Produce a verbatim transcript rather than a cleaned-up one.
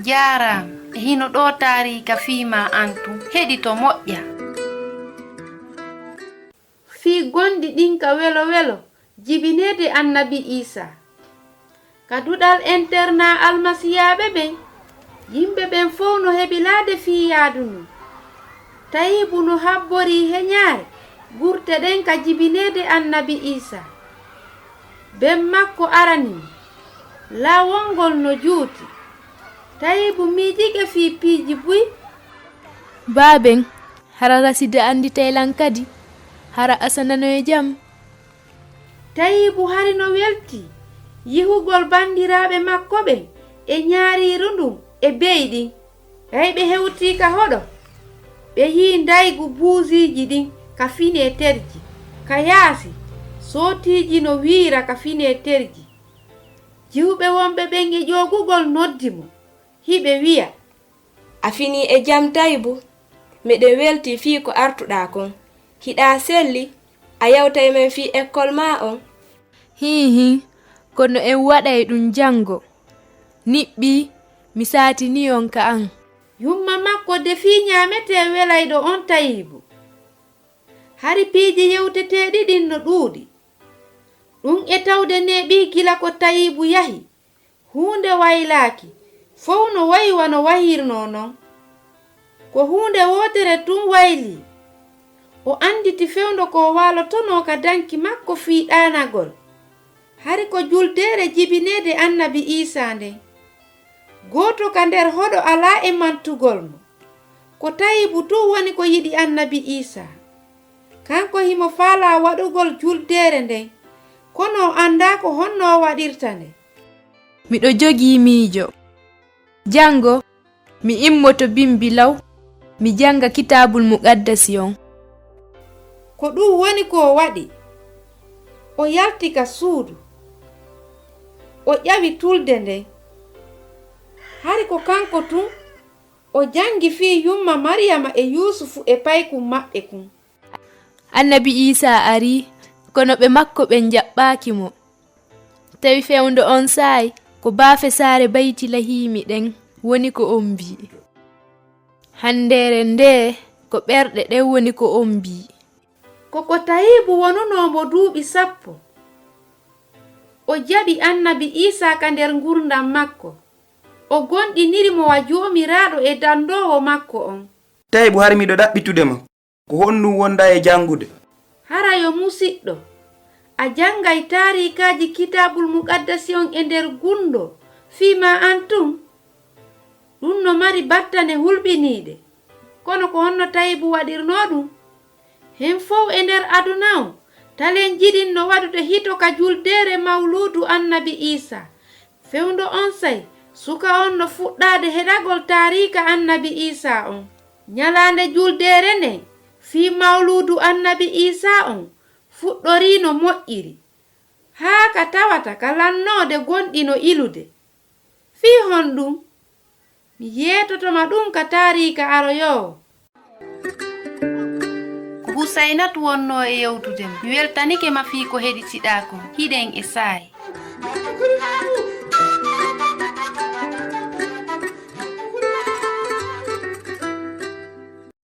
Jaaraama. E hino ɗoo taariika fii maa an tun. Heɗito moƴƴa. Fii gonɗi ɗin ka welo welo jibineede Annabi Iisaa. Ka duɗal internaa almasiyaaɓe ɓen, yimɓe ɓen fow no hebilaade fii yaadu ndun. Tayibu no habborii heñaare gurte ɗen ka jibineede Annabi Iisaa. Ben makko arani mo. Laawol ngol no juuti. Tayibu miijike fii piiji buy. Baa ben, hara Rasida annditay lan kadi? Hara Asana no e jam? Tayibu hari no weltii yihugol banndiraaɓe makko ɓen e ñaariiru ndun e be'i ɗin. Ɓay ɓe hewtii ka hoɗo, ɓe yi'i ndaygu buuziiji ɗin ka fineeterji, ka yaasi, sootiiji no wiira ka fineeterji. Jiwɓe wonɓe ɓen e ƴoogugol noddi mo, hiɓe wi'a: "A finii e jam, Tayibu? Miɗen weltii fii ko artuɗaa kon. Hiɗa selli, a yewtay men fii ekkol maa on?" "Hii, hii, kono en waɗay ɗun janngo. Niɓɓii, mi saatinii on ka an." Yumma makko defii ñaametee welayɗo on Tayibu. Hari piiji yewteteeɗi ɗin no ɗuuɗi. Ɗun e tawde neeɓii gila ko Tayibu yahi. Huunde waylaaki, fow no wayi wano wayirnoo non. Ko huunde wootere tun waylii. O annditi fewndo ko waalotonoo ka danki makko fii ɗaanagol. Hari ko juldeere jibineede Annabi Iisaa nden. Gooto ka nder hoɗo alaa e mantugol mo. Ko Tayibu tun woni ko yiɗi Annabi Iisaa. Kanko himo faalaa waɗugol juldeere nden, kono o anndaa ko honno o waɗirta nde. "Miɗo jogii miijo. Janngo, mi immoto bimbi law, mi jannga Kitaabul Muqaddasi on." Ko ɗun woni ko o waɗi. O yalti ka suudu. O ƴawi tulde nden. Hari ko kanko tun, o janngi fii yumma Mariyama e Yuusufu e paykun maɓɓe kun. Annabi Iisaa arii, kono ɓe makko ɓen jaɓɓaaki mo. Tawi fewndo on saa'i, ko baafe saare Baytilahiimi ɗen woni ko ombii. Handeere ndee, ko ɓerɗe ɗen woni ko ombii. Ko ko Tayibu wonunoo mo duuɓi sappo. O jaɓi Annabi Iisaa ka nder ngurndan makko. O gomɗiniri mo wa Joomiraaɗo e Danndoowo makko on. Tayibu, hari miɗo ɗaɓɓitude ma, ko honɗun wonɗaa e janngude? Hara yo musiɗɗo, a janngay taariikaaji Kitaabul Muqaddasi on e nder gunndoo fii maa an tun? Ɗun no mari battane hulɓiniiɗe. Kono ko honno Tayibu waɗirnoo ɗun? Hen fow e nder aduna on, talenji ɗin no waɗude hito ka juldeere mawluudu Annabi Iisaa. Fewndo onsay, suka on no fuɗɗaade heɗagol taariika Annabi Iisaa on. Ñalaande juldeere nden, fii mawluudu Annabi Iisaa on fuɗɗorii no moƴƴiri, haa ka tawata ka lannoode gonɗi no ilude. Fii honɗun? Mi yeetoto ma ɗun ka taariika aroyoowo. Ko Husaynatu wonnoo e yewtude ma. Mi weltanike ma fii ko heɗitiɗaa kon. Hiɗen e saa'i.